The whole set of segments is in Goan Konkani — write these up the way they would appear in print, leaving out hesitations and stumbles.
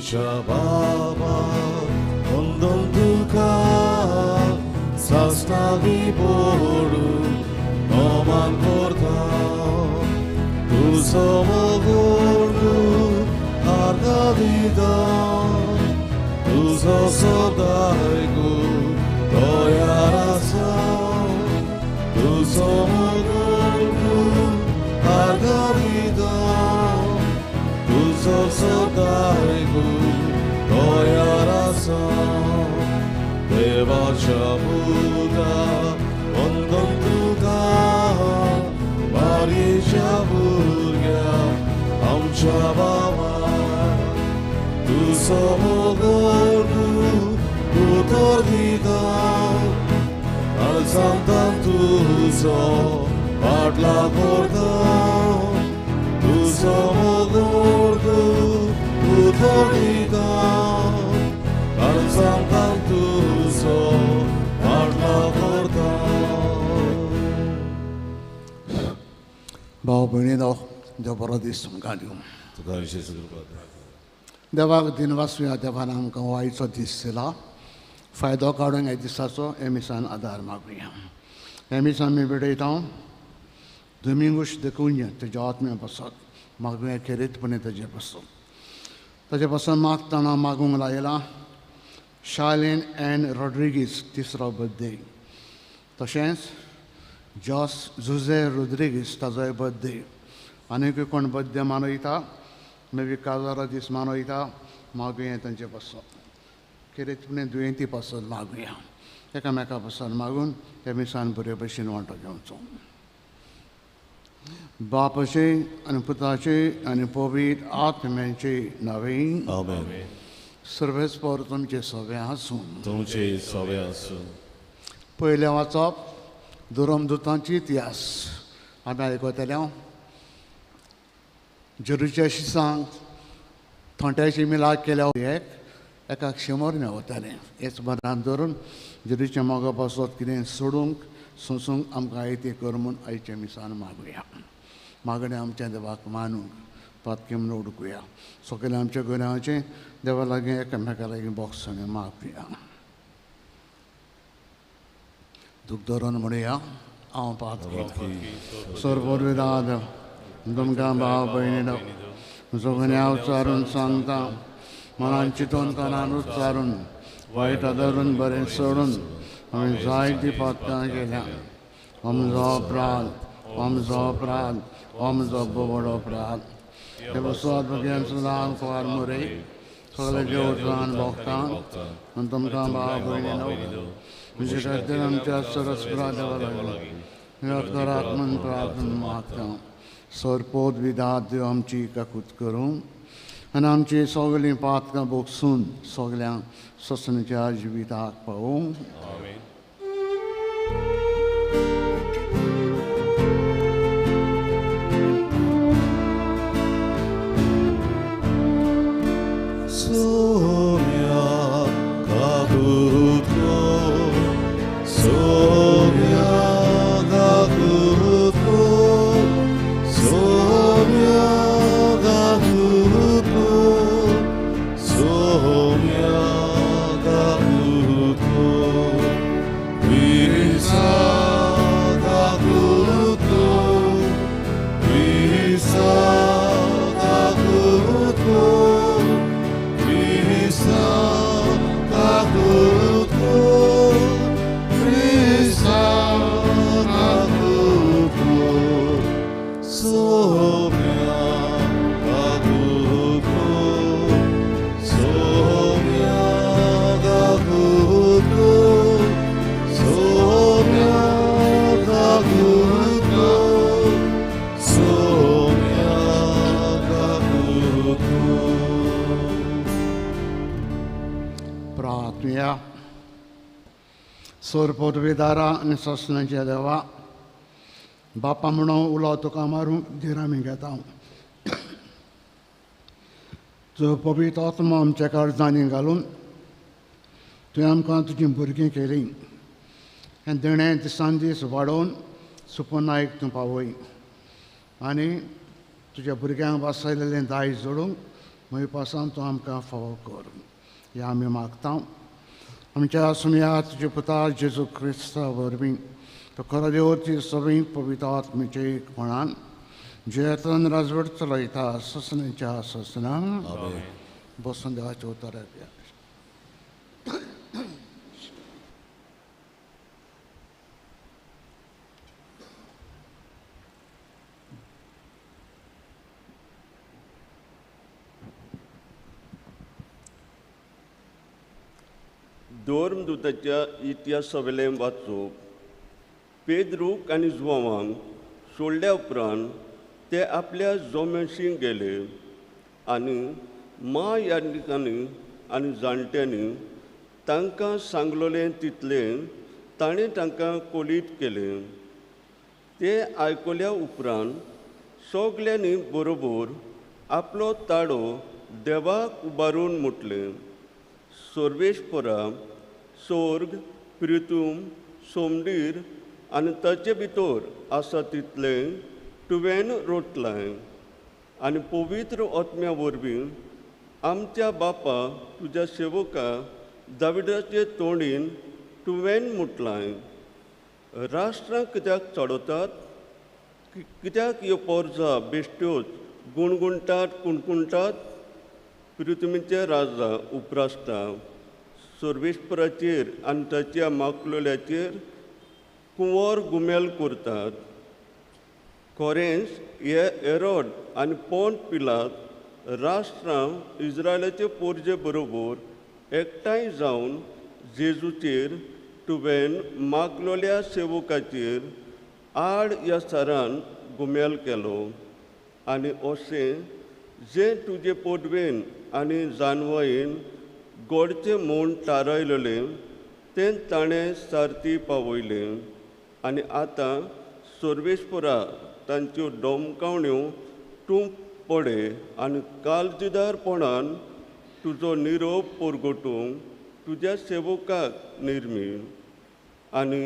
आमच्या बाबा वंदन तुका साश्टावी पडून नमन करता तुजो मोगोडू आर्गां दिता तुजो शब्द आयकूंक तयार आसा तुजो मोगोडू आर्गां दिता तुजो शब्द आयकूंक तयार आसा देवाच्या पुता वंदन तुका मारयेच्या भुरग्या आमच्या बाबा तुजो मोगोडू उतर दिता सांतान तुजो फाटला करता तुजो मोगोडू उतर दिता सांतान तुजो फाटला करता. भाव भयणीनो देव बरो दीस तुमकां दिवं. तुका विशेश कृपा. देवाक दिनवासुया. देवान आमकां हो आयचो दीस दिला. फायदो काडूंक ह्या दिसाचो हे मिसान आदार मागुया. हे मिसान आमी भेटयता दुमिंगूश देखून तेज्या आत्म्या पासत मागुया खेरीतपणे तेजे पासत ताजे पासून मागतना मागूंक लायला शार्लिन एन रॉड्रिगीस तिसरो बर्थडे, तशेंच जॉस जुझे रोद्रिगीस ताजोय बर्थडे. आनीकूय कोण बर्थडे मनयता मे बी काजारा दीस मनयता मागुया तांचे पासून खेरीतपणे दुयेंती पासून मागुया. एकामेका पासून मागून ते मिसान बरे भशेन वांटो घेवचो. बापाचे आनी पुताचे आनी पवित्र आत्म्याचे नांवे आमेन. सर्वेस्पर तुमचे सगळे आसूं. तुमचे सगळे आसूं. पयलें वाचप दुरमदुतांची इतिहास आमी आयकतले. जेरुच्या शिसांक थोंट्याची मिलाग केल्या एक एका शिमोर मेवतालें. हेच मनान धरून जेरूच्या मोगा पासत कितें सोडूंक सोंसूंक आमकां आयतें कर म्हूण आयच्या मिसान मागुया. मागणें आमच्या देवाक मानूंक पातकी म्हणून उडकुया. सगळें आमच्या गुन्यांवाचें देवा लागीं एकामेका लागीं बोगसणें मागुया. दूख धरून म्हणुया हांव पातकी सर्वविदाद तुमकां भाव भयणीनो म्हजो गुन्यांव उच्चारून सांगता. मनान चिंतून कानान उच्चारून वायट आदरून बरें सोडून हांवें जायतीं पातकां केल्या. म्हजो अपराध म्हजो अपराध म्हजो व्हड अपराध. ते बसवात भुरग्यां सुदान कुवार मोरे सगळे जेवतान भोगतान आनी तुमकां भाव भयणीनो म्हजे खातीर आमच्या सरस्परा देवा लागीं करात म्हूण प्रार्थना मागता. सरपोत विदात देव आमची काकूत करूं आनी आमची सगळीं पातकां भोगसून सगळ्यांक ससनाच्या जिविताक पावूं. सोरपोटवेदारा आनी सोसनाच्या देवा बापा म्हणून उलो तुका मारूंक धीर आमी घेता. तुजो पवित्र आत्मा आमच्या काळजांनी घालून तुवें आमकां तुजीं भुरगीं केलीं. हें देणें दिसान दीस वाडोवन सुपनायक तूं पावय आनी तुज्या भुरग्यांक वासयलेलें दायज जोडूंक मागीर पासान तूं आमकां फावो कर हें आमी मागता आमच्या सुमया तुज्या पुता जेजू क्रिस्ता वरवीं तो खरो देव ती सगळीं पवित्र आत्मेचे एकपणान जियेतन राजवट चलयता ससनाच्या ससना. बसून देवाचें उतर आयकया. धर्मदूताच्या इतिहासावेलें वाचूंक पेद्रूक आनी जुवांवांक सोडल्या उपरांत ते आपल्या जोम्याशी गेले आनी म्हायाजकांनी आनी जाणट्यांनी तांकां सांगलोलें तितलें ताणें तांकां कोलीत केलें. ते आयकल्या उपरांत सगल्यांनी बरोबर आपलो ताळो देवाक उबारून म्हटलें, सर्वेस्परा, सोर्ग, प्रितूम, सोमडीर आनी ताचे भितर आसा तितलें तुवें रोटलां आनी पवित्र आत्म्या वरवीं आमच्या बापा तुज्या सेवका दाविदाचे तोंडीन तुवें म्हटलां, राष्ट्रां कित्याक चडोवतात, कित्याक ह्यो पोरजा बेश्ट्योच गुणगुणटात कुणकुणटात? पृथ्वीचे राजा उप्रासता सर्वेस्पराचेर आनी ताच्या माकलोल्याचेर कुंवर गुमेल करतात. खरेंच हे एरोड आनी पोंट पिलात राष्ट्रां इस्रायलाचे पोरजे बरोबर एकठांय जावन जेजूचेर तुवें मागलोल्या सेवकाचेर आड ह्या सरान गुमेल केलो आनी अशें जें तुजे पोटवेन आनी जानवयेन गोडचें म्हूण थारायलेलें तें ताणें सारती पावयलें. आनी आतां सर्वेस्परा तांच्यो धमकावण्यो तूं पडे आनी काळजीदारपणान तुजो निरोप परगटूंक तुज्या सेवकाक निर्मी आनी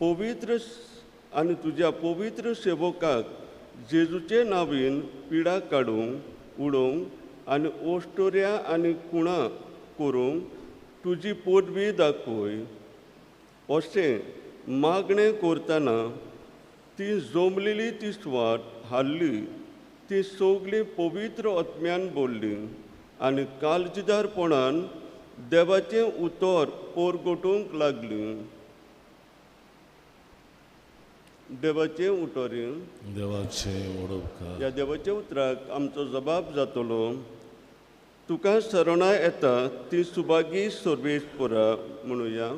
पवित्र आनी तुज्या पवित्र सेवकाक जेजूचे नांवान पिडा काडूंक उडोवंक आनी ओश्टोऱ्या आनी कुणां करूंक तुजी पदवी दाखय. अशें मागणें करतना ती जमलेली ती सुवात हाडली. ती सगळीं पवित्र आत्म्यान भरली आनी काळजीदारपणान देवाचें उतर परगटूंक लागली. देवाचें उतर देवाचें उडोवप. ह्या देवाच्या उतराक आमचो जबाब जातलो. तुका शरणां येता ती सुभागी सर्वेस्परा म्हणुया.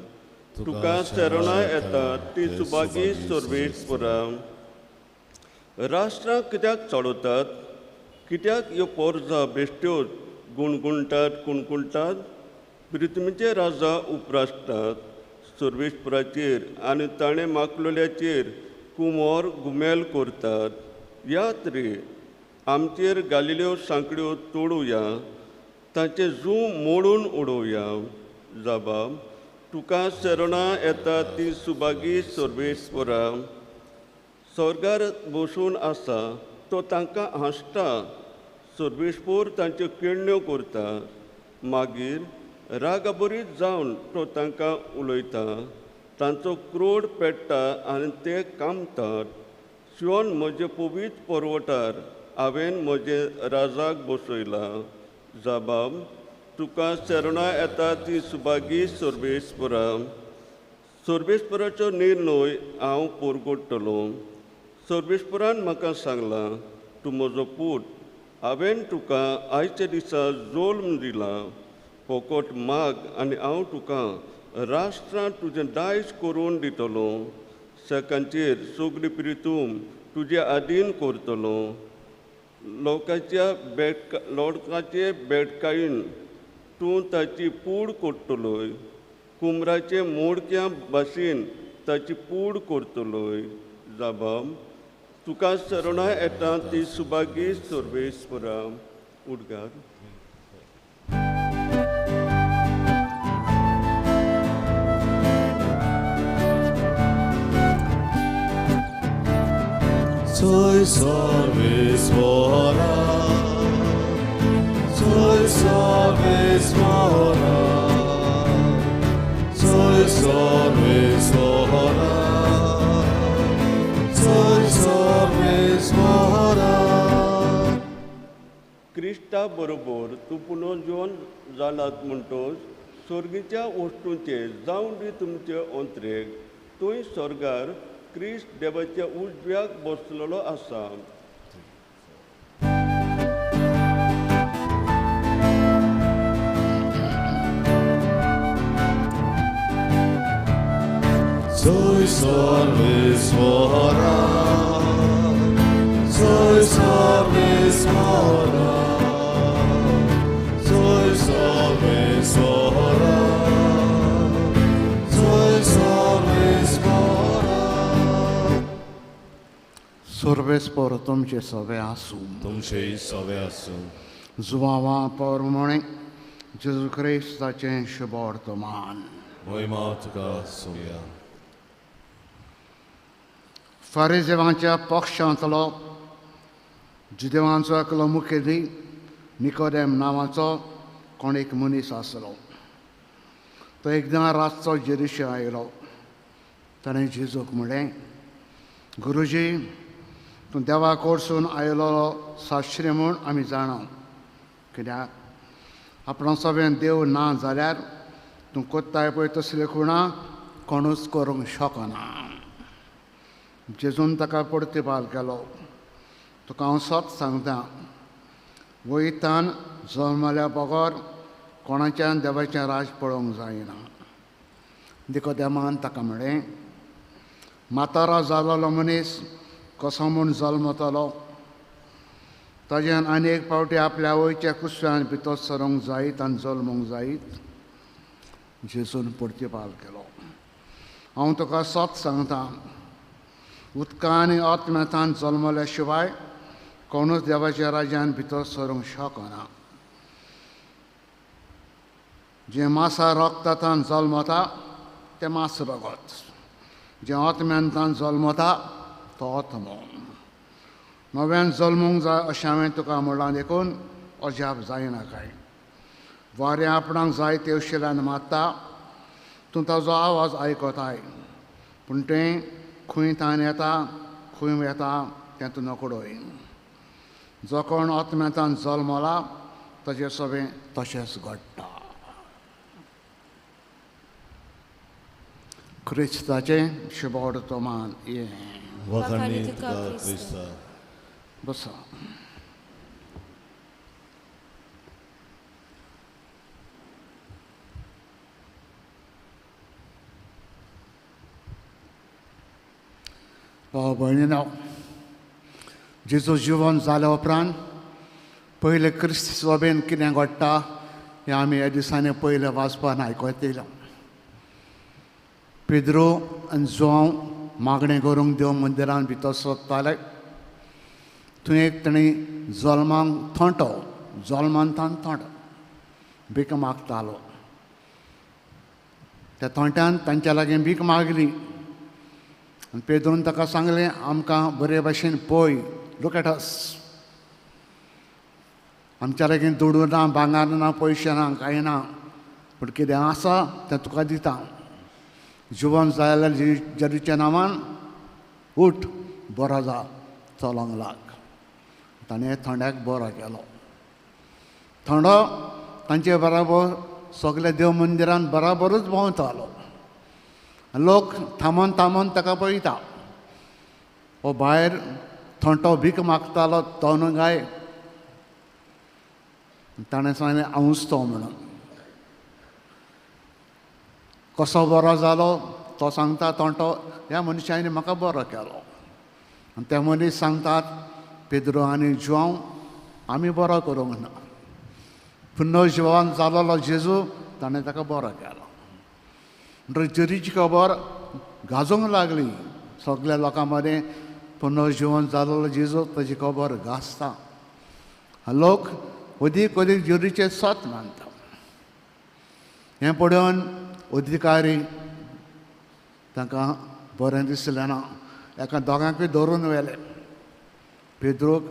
तुका शरणां येता ती सुभागी सर्वेस्परा. राष्ट्रां कित्याक चडोवतात, कित्याक ह्यो पोरजा बेश्ट्योच गुणगुणटात कुणकुणटात? पृथ्वीचे राजा उप्रासतात सर्वेस्पराचेर आनी ताणें माकलोल्याचेर कुमोर गुमेल करतात. यात रे आमचेर घालिल्यो सांकड्यो तोडुया, तांचे जूं मोडून उडोवया. जाबाब तुका शरणां येता ती सुभागी सर्वेस्परा. स्वर्गार बसून आसा तो तांकां हांसता, सर्वेस्पर तांच्यो केळण्यो करता. मागीर रागाबरीत जावन तो तांकां उलयता, तांचो क्रोड पेट्टा आनी ते कामतात. शिवन म्हजे पवित्र पर्वतार हांवें म्हजे राजाक बसयला. जाबाब तुका शरणां येता ती सुभागी सर्वेस्परा. सर्वेस्पराचो निर्णय हांव परगटतलो. सर्वेस्परान म्हाका सांगलां, तूं म्हजो पूत, हांवें तुका आयच्या दिसा जल्म दिला. फकत माग आनी हांव तुका राष्ट्रांत तुजें दायज करून दितलो. शेकांचेर सगळी प्रितूम तुजे आदीन करतलो. लोकांच्या लोकांचे बेटकायेन तूं ताची पूड करतलोय, कुमराचे मोडक्या भाशेन ताची पूड करतलोय. जाबाब तुका शरणां येता ती सुभागी सर्वेस्परा. उद्गार. Soy सर्वेस्परा, soy Soy sarvesvara, soy sarvesvara, soy sarvesvara. क्रिस्ता बरोबर तूं पुनर्जीवन जालात म्हणटोच स्वर्गीच्या वस्तूंचे जावन दी तुमचे ओंत्रेक थंय स्वर्गार क्रिस्त देवाच्या उजव्याक बसलेलो आसा. Soy sarvesvara, soy sarvesvara, soy sarvesvara, soy sarvesvara. सर्वेस्पर तुमचे सवे आसूं. तुमचे सवे आसूं. जुवावा परमणे जेजू क्रिस्ताचें शुभवर्तमान. महिमा तुका सुया. फारिजेवांच्या पक्षांतलो जुदेवांचो एकलो मुखेली निकोदेम नांवाचो कोण एक मनीस आसलो. तो एकदां रातचो जेरुशे आयलो. ताणें जेजूक म्हणलें, गुरुजी, तूं देवा कडसून आयलो साश्री म्हूण आमी जाणा. कित्याक आपणा सगळें देव ना जाल्यार तूं कोत्ताय पळय तसले खुणां कोणूच करूंक शकना. जेजून ताका प्रतिपाल केलो, तुका हांव सत सांगता, वयतान जल्मल्या बगर कोणाच्यान देवाचें राज पळोवंक जायना. निकोदेमान ताका म्हणलें, म्हातारो जालोलो मनीस कसो म्हूण जल्मतलो? ताज्यान आनी एक फावटी आपल्या आवयच्या कुसव्यान भितर सरूंक जायत आनी जल्मूंक जायत? जेजून प्रतिपाल केलो, हांव तुका सत सांगता, उदका आनी आत्म्यान जल्मल्या शिवाय कोणूच देवाच्या राज्यान भितर सरूंक शकना. जें मासा रक्तांत जल्मता तें मास रगत, जें आत्म्यांत जल्मता तो आत्मो. नव्यान जल्मूंक जाय अशें हांवें तुका म्हणलां देखून अजाप जायना काय. वारें आपणाक जाय ते वशिल्यान मारता, तूं ताजो आवाज आयकताय, पूण तें खंय तान येता खंय येता तें तूं नकडय. जो कोण आत्म्यांत जल्मला ताजें सगळें तशेंच घडटा. क्रिस्ताचें शुभवर्तमान हें. वाखाणणी तुका क्रिस्ता. बसा. भाव भयणीनो, जेजू जिवन जाल्या उपरांत पयलें क्रिस्त सभेन कितें घडटा हें आमी ह्या दिसांनी पयलें वाचपान आयकत येयलां. पेद्रो आनी जुआंव मागणें करूंक देव मंदिरान भितर सोदताले. थंय एक ताणें जल्मांक थोंटो, जल्मांतान थोंटो भीक मागतालो. त्या थोंट्यान तांच्या लागीं भीक मागली आनी पेद्रून ताका सांगलें, आमकां बरे भाशेन पळय, लूक एट अस, आमच्या लागीं दुडू ना, भांगर ना, पयशे ना, कांय ना, पूण कितें आसा तें तुका दिता. जिवन जाय जाल्यार जेजूच्या नांवान उठ, बरो जा, चलोंक लाग. ताणें थोंड्याक बरो केलो. थोंडो तांचे बराबर सगल्या देव मंदिरान बराबरूच भोंवतालो. लोक थांबोन थांबोन ताका पळयता. हो भायर थोंटो भीक मागतालो तो न्हू काय? ताणें सांगलें, हांवूच तो म्हणून. कसो बरो जालो तो सांगता तोंटो, ह्या मनशांनी म्हाका बरो केलो. आनी ते मनीस सांगतात, पेद्रो आनी जुआंव आमी बरो करूंक ना, पुनर्जिवन जालोलो जेजू ताणें ताका बरो केलो. म्हणटकीर जेरीची खबर गाजोवंक लागली सगल्या लोकां मदें. पुनर्जिवन जालोलो जेजू ताजी खबर गाजता. लोक अदीक अदीक जेरीचें सत मानता. हें पळोवन अधिकारी तांकां बरें दिसलें ना. एका दोगांकूय धरून व्हेले, पेद्रूक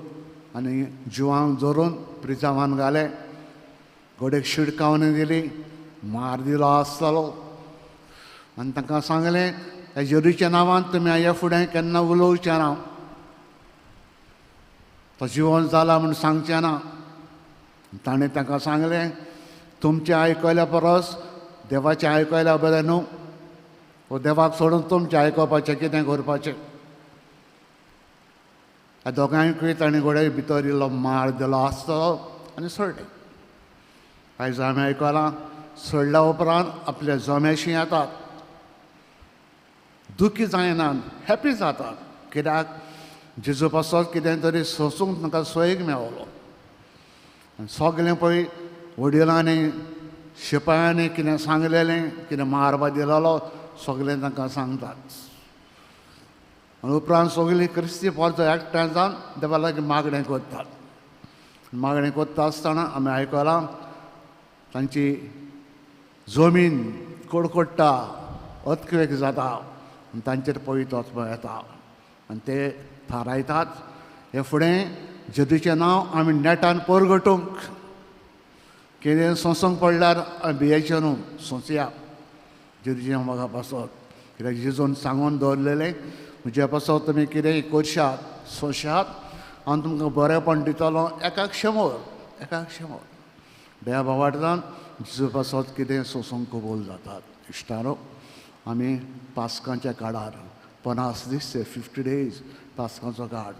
आनी जुआंक धरून प्रिजावान घाले. घोडेक शिडकावणी दिली, मार दिलो आसतलो आनी तांकां सांगलें ह्या जेजूच्या नांवान तुमी ह्या फुडें केन्ना उलोवचें ना, तो जिवन जाला म्हूण सांगचें ना. ताणें तांकां सांगलें तुमचें आयकल्या परस देवाचें आयकल्या बरें न्हू, वो देवाक सोडून तुमचें आयकपाचें कितें करपाचें. ह्या दोगांयकूय ताणें घोडे भितर इल्लो मार दिलो आसतलो आनी सोडलें. आयज आमी आयकलां सोडल्या उपरांत आपल्या जम्याशी येतात, दुखी जायनात, हॅपी जातात. कित्याक जेजू पासत कितें तरी सोंसूंक तांकां सोयीक मेवलो. आनी सगळें पळय वडिलांनी शिपायांनी कितें सांगलेलें, कितें मारपा दिलेलो सगळें तांकां सांगतात. आनी उपरांत सगळीं क्रिस्ती पोरचो एकठांय जावन देवा लागीं मागणें करतात. मागणें करता आसतना आमी आयकलां तांची जमीन कडकडटा, अर्थक्वेक जाता आनी तांचेर पवित्र आत्मो येता आनी ते थारायतात हे फुडें जेजूचें नांव आमी नेटान परगटूंक, कितें सोंसूंक पडल्यार आमी भियेचें न्हू, सोंसया जेजूच्या मोगा पासत. कित्याक जेजून सांगून दवरलेलें म्हज्या पासत तुमी कितेंय करशात सोंशात हांव तुमकां बरेंपण दितलो एकाक शंबर, एकाक शंबर. देवा भावार्थान जेजू पासत कितें सोंसूंक कबूल जातात. इश्टारो आमी पास्कांच्या काळार 50 दीस ते 50 डेज पास्कांचो काळ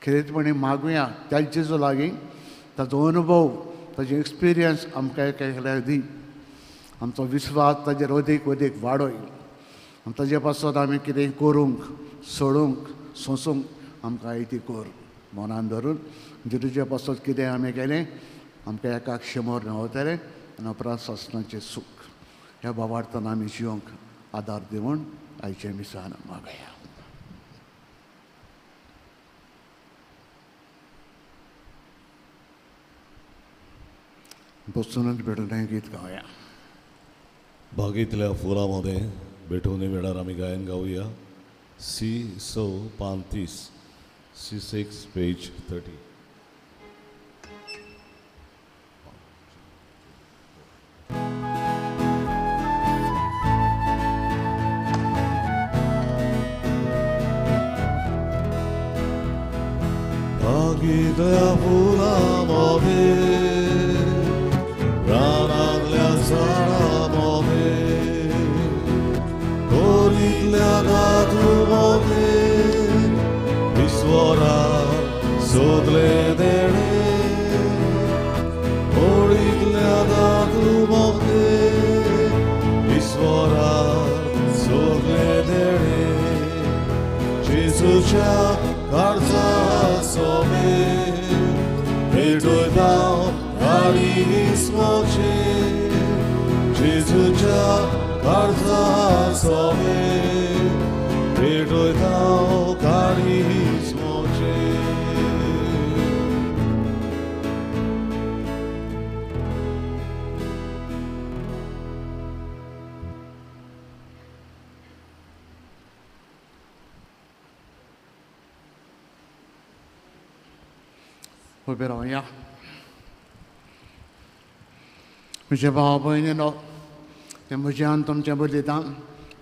खेरीतपणी मागुया त्याच जेजू लागीं, ताचो अनुभव ताजी एक्सपिरियन्स आमकां एकल्याक दी, आमचो विस्वास ताजेर अदीक अदीक वाडय आनी ताजे पासत आमी कितें करूंक, सोडूंक, सोंसूंक आमकां आयती कर. मनान धरून जेजूच्या पासत कितें आमी केलें आमकां एकाक शंबर मेवतलें आनी उपरांत सासणाचें सूख ह्या भावार्थान आमी जिवंक आदार दिवन आयचें मिसान मागया. बसूनच भेटून गीत गावया. बागेंतल्या फुलां भेटवणे वेळार आमी गायन गावया. सी 6 पान 30, सी 6 पेज 30. बागेंतल्या फुलां मदें, रानांतल्या झाडां मदें, कोरींतल्या धातू मदें, ईश्वरा सोदलें देणें. होळींतल्या धातू मदें, ईश्वरा सोदलें देणें. जेजूच्या काळजा सोबें भेटयता काळीज म्हजें, जेजूच्या काळजा सोबें भेटयता काळीज म्हजें. उबे रावया. म्हजे भाव भयणीनो, ते म्हज्यान तुमचें बलिदान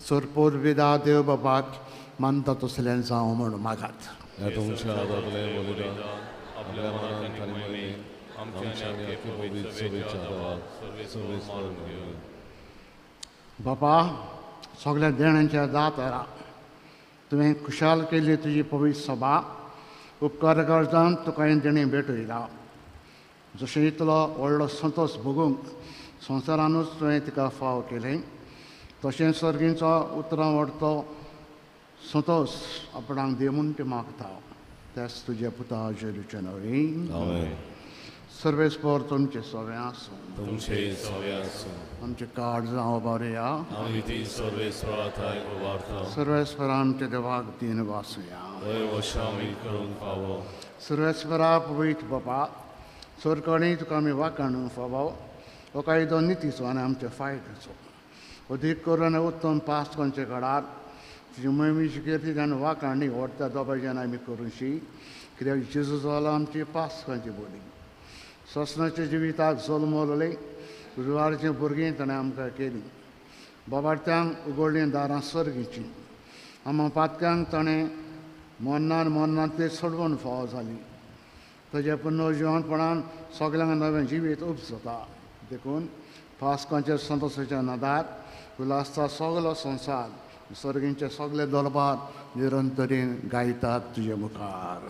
सोरपोर विदा देव बाबाक मानता तसल्यान जावं म्हूण मागात. तुमच्या हातांतलें बलिदान आपल्या मनान आनी मोहिमेन आमच्या आनी आख्या पवित्र सभेच्या देवाक सर्वेस्पर घेवन. बाबा सगळ्या देण्यांच्या दातारा तुवें खुशाल केली तुजी पवित्र सभा, उपकार करतान तुका हें देणें भेटयला. जशें इतलो व्हडलो संतोश भोगूंक संवसारानूच तुवें तिका फाव केलें, तशें सर्गींचो उतरां व्हडतो संतोश आपणाक दी म्हूण ती मागता. त्याच तुज्या पुता जेजूच्या नांवान. आमेन. सर्वेस्पर तुमचें सगळें आसूं. तुमचें सगळें आसूं. आमचें काळजां उबारुया. आमी ती सर्वेस्परा थांय उबारता. सर्वेस्परा आमच्या देवाक दीन वासुया. वय वशामी करूंक फावो. सर्वेस्परा पवित्र बाबा, सरकणी तुका आमी वाखाणूंक फावो हो कायदो नितीचो आनी आमच्या फायद्याचो. अदीक करून उत्तम पास्कांच्या काळार तुजी मोहिमेची कीर्ती आनी वाखाणी व्हडत्या दोबाज्यान आमी करूंशी, कित्याक जेजू जाला आमची पास्कांची बोली. सोसणाच्या जिविताक जल्मवले उजवाडचीं भुरगीं ताणें आमकां केलीं. बाबार्थ्यांक उगडलीं दारां सर्गीचीं. आमा पातक्यांक ताणें मरणान मरणांतली सोडवण फावो जाली. ताज्या पुनर्जिवनपणान सगल्यांक नवें जिवीत उपजता. देखून पास्कांच्या संतोशाच्या नदार उल्हासता सगलो संवसार. सर्गींचे सगळे दरबार निरंतरीन गायतात तुजे मुखार.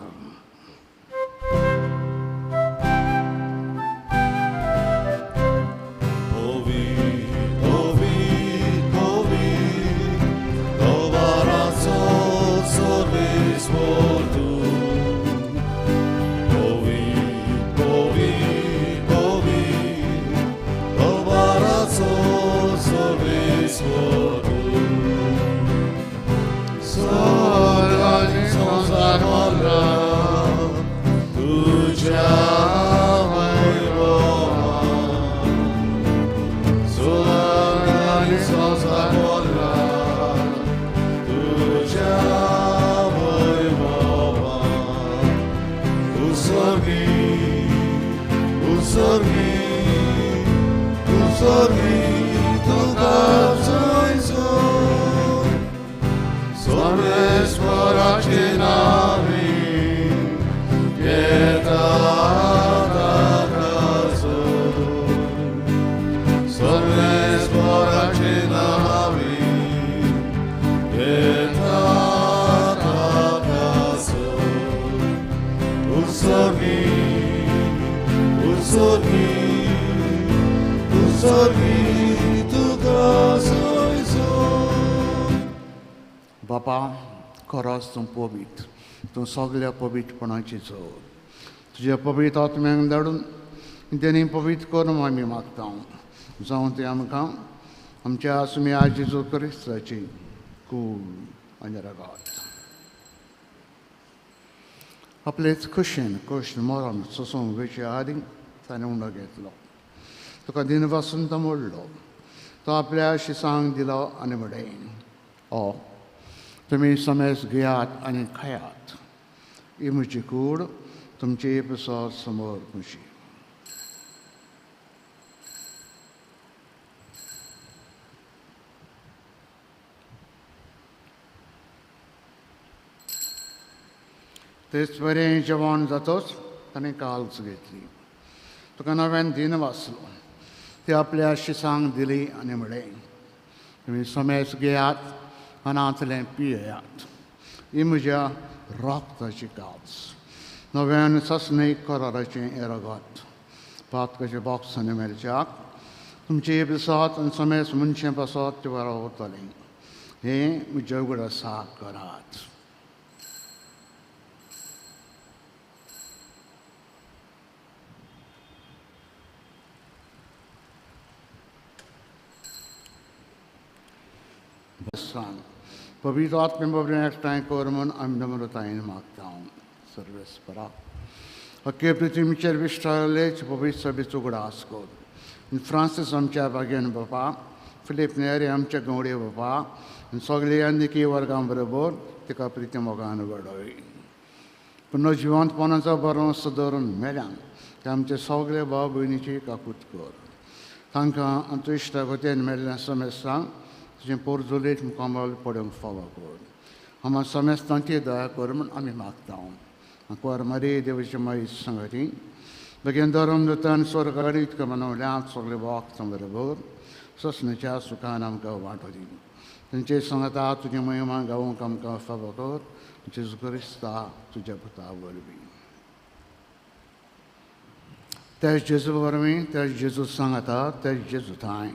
बापा, खरोच तूं पवित्र, तूं सगल्या पवित्रपणाची जोड. तुज्या पवित्र आत्म्यांक धाडून तेणी पवित्र करून आमी मागता. जावं तें आमकां आमच्या आसम्या जेजू क्रिस्ताची कूड आनी रगत. आपलेच खुशेन कश्ट मरण सोसूंक वेचे आदीं ताणें उंडो घेतलो. तुका दिनवासून तो मोडलो. तो आपल्या शिसांक दिलो आनी म्हणलें, ओ तुमी समेज घेयात आनी खायात. ही म्हजी कूड तुमचे पसत समोर म्हजी. तेच बरें जेवण जातोच ताणें काल्स घेतली. तुका नव्यान दिन वाचलो. ती आपल्या शिसांक दिली आनी म्हणलें, तुमी समेज घेयात अनाथलें पियेयात. ही म्हज्या रक्ताची काल्स, नव्यान ससनी कराराचें हें रगत. पातकाचें बॉक्स आनी मेळच्याक तुमचे पासत आनी समेज मनशें पासत तें बरो उरतलें. हें म्हज्या उगडासाक करात. पवित्र आत्मे बरें एकठांय कर म्हूण आमी नम्रतायेन मागता. सर्वेस्परा, अख्खे पृथ्वीचेर विश्टालेच पवित्र सभेचो उगडास कर. फ्रांसीस आमच्या भाग्यान बापा, फिलीप नेरी आमच्या गवडे बापा, आनी सगळे आनी वर्गां बरोबर तिका प्रिती मोगान वाडय. पुनः जिवंतपणाचो बरो दवरून मेल्यान ते आमचे सगळे भाव भयणीची काकूत कर. तांकां आमचो इश्टागतीन मेल्ल्या समेस्तांक तुजें पोरजुलीत मुखामल पडूंक फावो कर. आमकां समेस्तांची दया कर म्हूण आमी मागता. कुंवर मारी देवाची माई संगती बेगीन धर्म दुतान स्वर्गारी इतकें मनवल्यात सगळे वक्त बरोबर ससनेच्या सुखान आमकां वांटो दी. तांचे सांगता तुजी महिमा गावंक आमकां फावो कर. जेजू क्रिस्ता तुज्या पुता वरवीं. त्याच जेजू वरवीं, त्याच जेजू सांगता, त्याच जेजू थांय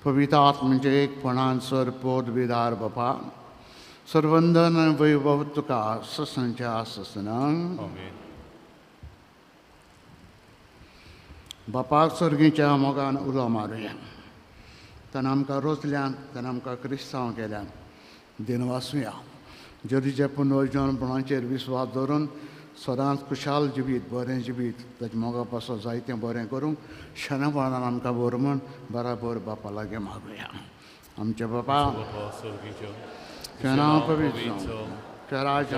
पवित्र आत्म्याचे एकपणान सर पोत विदार बापा सर्वंदन वैभव तुका ससनच्या ससनांक. बापाक सर्गीच्या मोगान उलो मारुया. ताणें आमकां रोचल्यान, ताणें आमकां क्रिस्तांव केल्यान. दिनवासुया. जेजूच्या पुनर्जन्मपणाचेर विस्वास दवरून सदांच खुशाल जिवीत, बरें जिवीत, ताच्या मोगा पासत जायतें बरें करूंक शणपणान आमकां बरो म्हूण बराबर बापा लागीं मागुया. आमचे बापा तुजें नांव पवित्र जावं, तुजें राज्य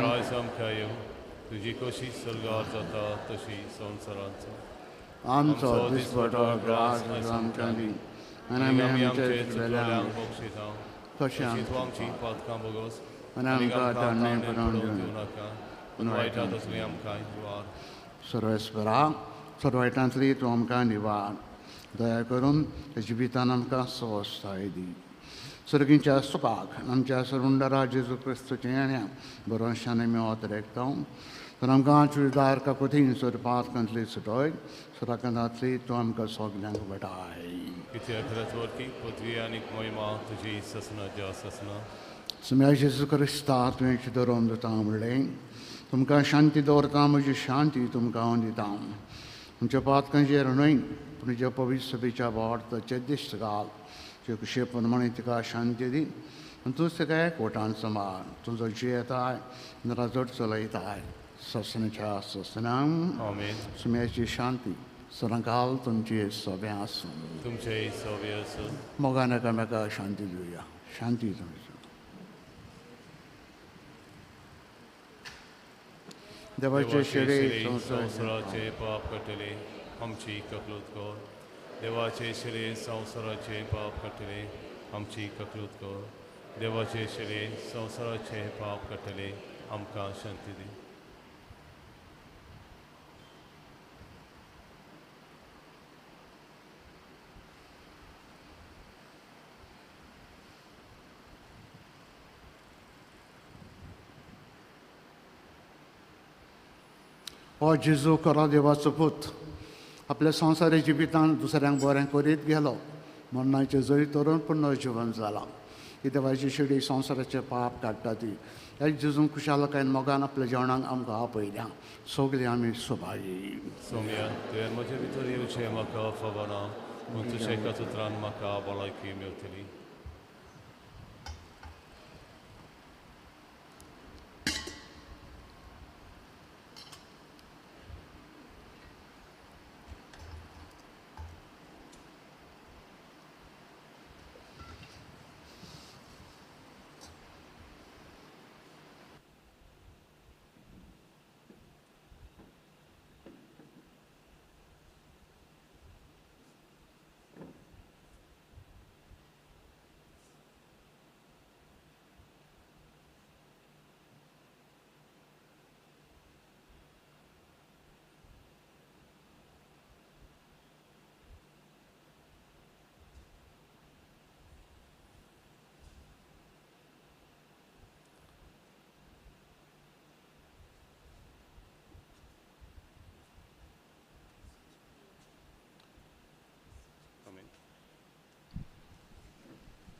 तुजी कशी स्वर्गार जाता तशी संवसारांत जावं. आमचो दिसवटो ग्रास आमकां दी आनी आमी आमच्या चुकलेल्यांक बक्षिता तशें तूं आमची पातकां भोगोस आनी आमकां ताणें पडोवन दिवं नाका पूण वायटा तसली आमकां निवार. सर्वेस्परा सर्वायटांतली तूं आमकां निवार. दया करून जिवितान आमकां स्वस्थाय दी. सर्गींच्या सुखाक आमच्या सरुंडरा जेजू क्रिस्तूचें येण्या भरोशान आमी अतिरेकता. तर आमकां चुडीदार काकुतीन सोरपांतली सुटोय सुराकंदांतली तूं आमकां सगल्यांक वटाय. कित्याक वरती पृथ्वी आनी महिमा तुजी ससना ससना. सुम्या जेजू क्रिस्ता तुवें धरून दिता म्हणलें तुमकां शांती दवरता म्हजी शांती तुमकां हांव दिता. तुमच्या पातकांचेर न्हय पूण तुज्या पवित्र सभेच्या भावार्थाचे दिश्ट घाल. तुजे कुशे प्रमाणे तिका शांती दी आनी तूंच तिका एकवटान सांबाळ. तुजो जियेताय राजवट चलयताय ससनाच्या ससनां. आमेन. सुम्याची शांती सदांकाल तुमची सोबें आसूं. तुमचेय सोबें आसूं. मोगान एकामेका शांती दिवया. शांती तुमची. देवाचे शिरे संवसाराचे पाप काडटले आमची ककलूत कर. देवाचे शिरे संवसाराचे पाप काडटले आमची ककलूत कर. देवाचे शिरे संवसाराचे पाप काडटले आमकां शांती दी. हो जेजू खरो देवाचो पूत आपल्या संवसारी जिवितान दुसऱ्यांक बरें करीत गेलो. मरणाचें जैत धरून पुनर्जिवन जालां. ही देवाची शिडी संवसाराचें पाप काडटा ती ह्या जेजून खुशालकायेन मोगान आपल्या जेवणाक आमकां आपयल्या. सगळीं आमी सुभागी. सोम्या तुवें म्हजे भितर येवचें म्हाका फावना पूण तुज्या एकाच उतरान म्हाका भलायकी मेळटली.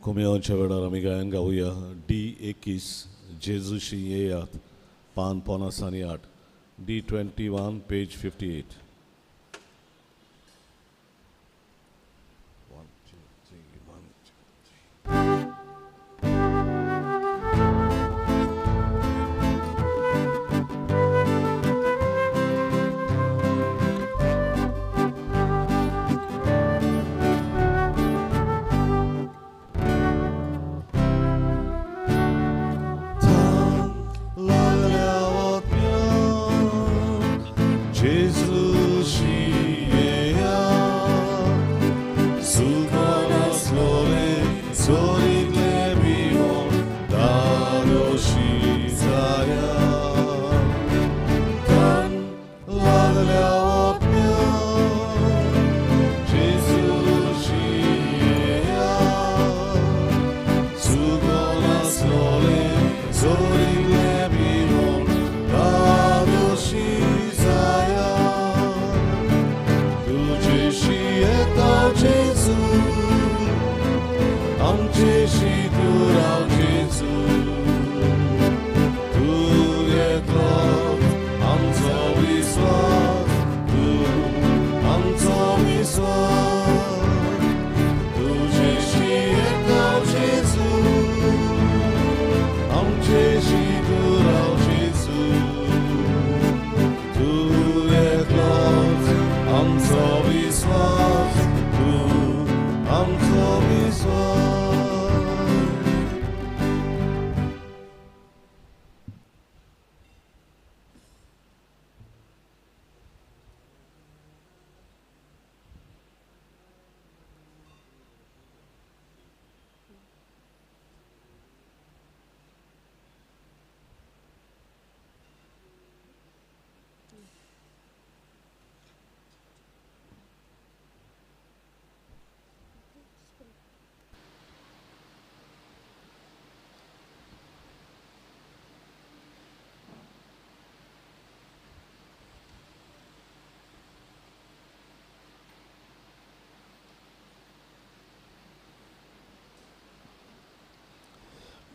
कोमियांच्या वेळार आमी गायन गावया डी 21 जेजूशी येयात पान 58 डी 21 पेज 58. 1 2 3 1 2 3.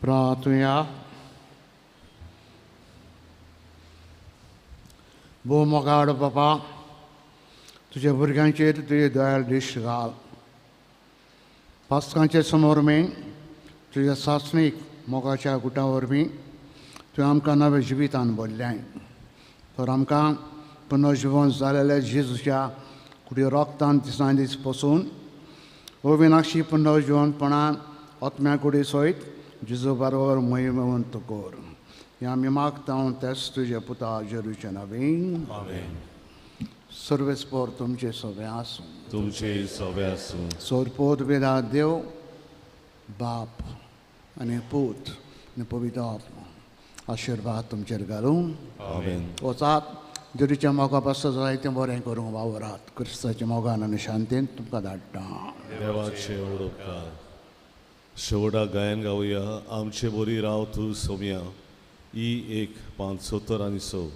प्रार्थुया. भोव मोगाड बापा, तुज्या भुरग्यांचेर तुजे दयाळ दिश्ट घाल. पास्कांचे समोर मी तुज्या सासणीक मोगाच्या गुटा वरवीं तुवें आमकां नवें जिवितान भरलें. तर आमकां पुनर्जिवन जालेल्या जेजूच्या कुडी रोगतान दिसान दीस पसून अविनाशी पुनर्जिवनपणान आत्म्या कुडी सयत जेजू बरोबर महिमेवंत कर. हें आमी मागता तेच तुज्या पुता जेरूच्या नांवान. आमेन. सर्वेस्पोर तुमचे सगळे आसूं. तुमचे सगळे आसूं. सोरपोत वेदा देव बाप आनी पूत आनी पवित्र आत्मा आशिर्वाद तुमचेर घालूं. आमेन. वचात जेरूच्या मोगा पासत जाय तें बरें करूंक वावरात. क्रिस्ताच्या मोगान आनी शांतीन तुमकां धाडटा. देवाचे उपकार. शेवटाक गायन गावया आमचे बोरी राव तूं सोम्या. ई 1 5 70 आनी 6.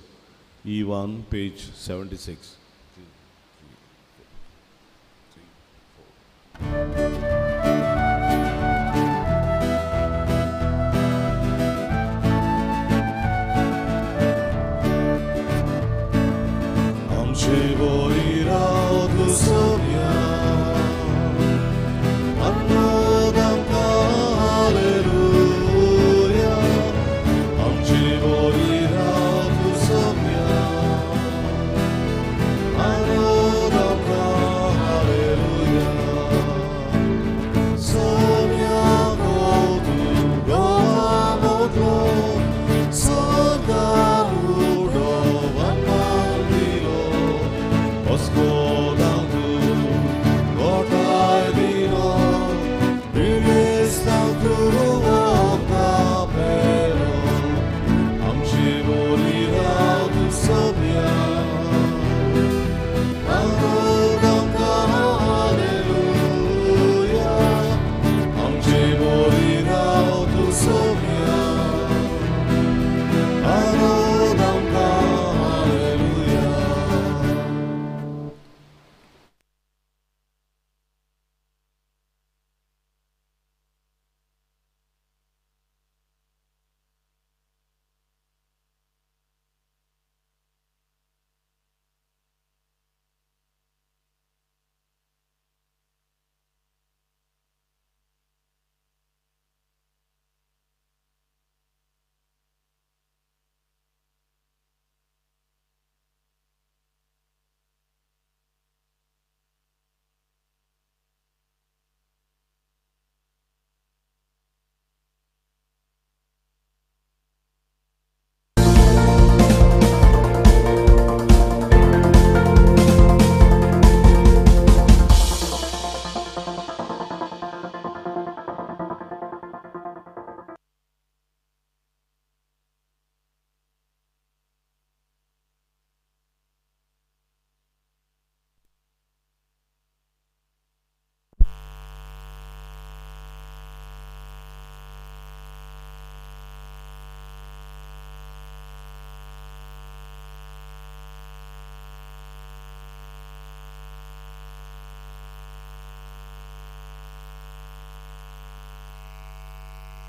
ई 1 पेज 76. आमचे बोरी राव तूं सोम्या, Osco.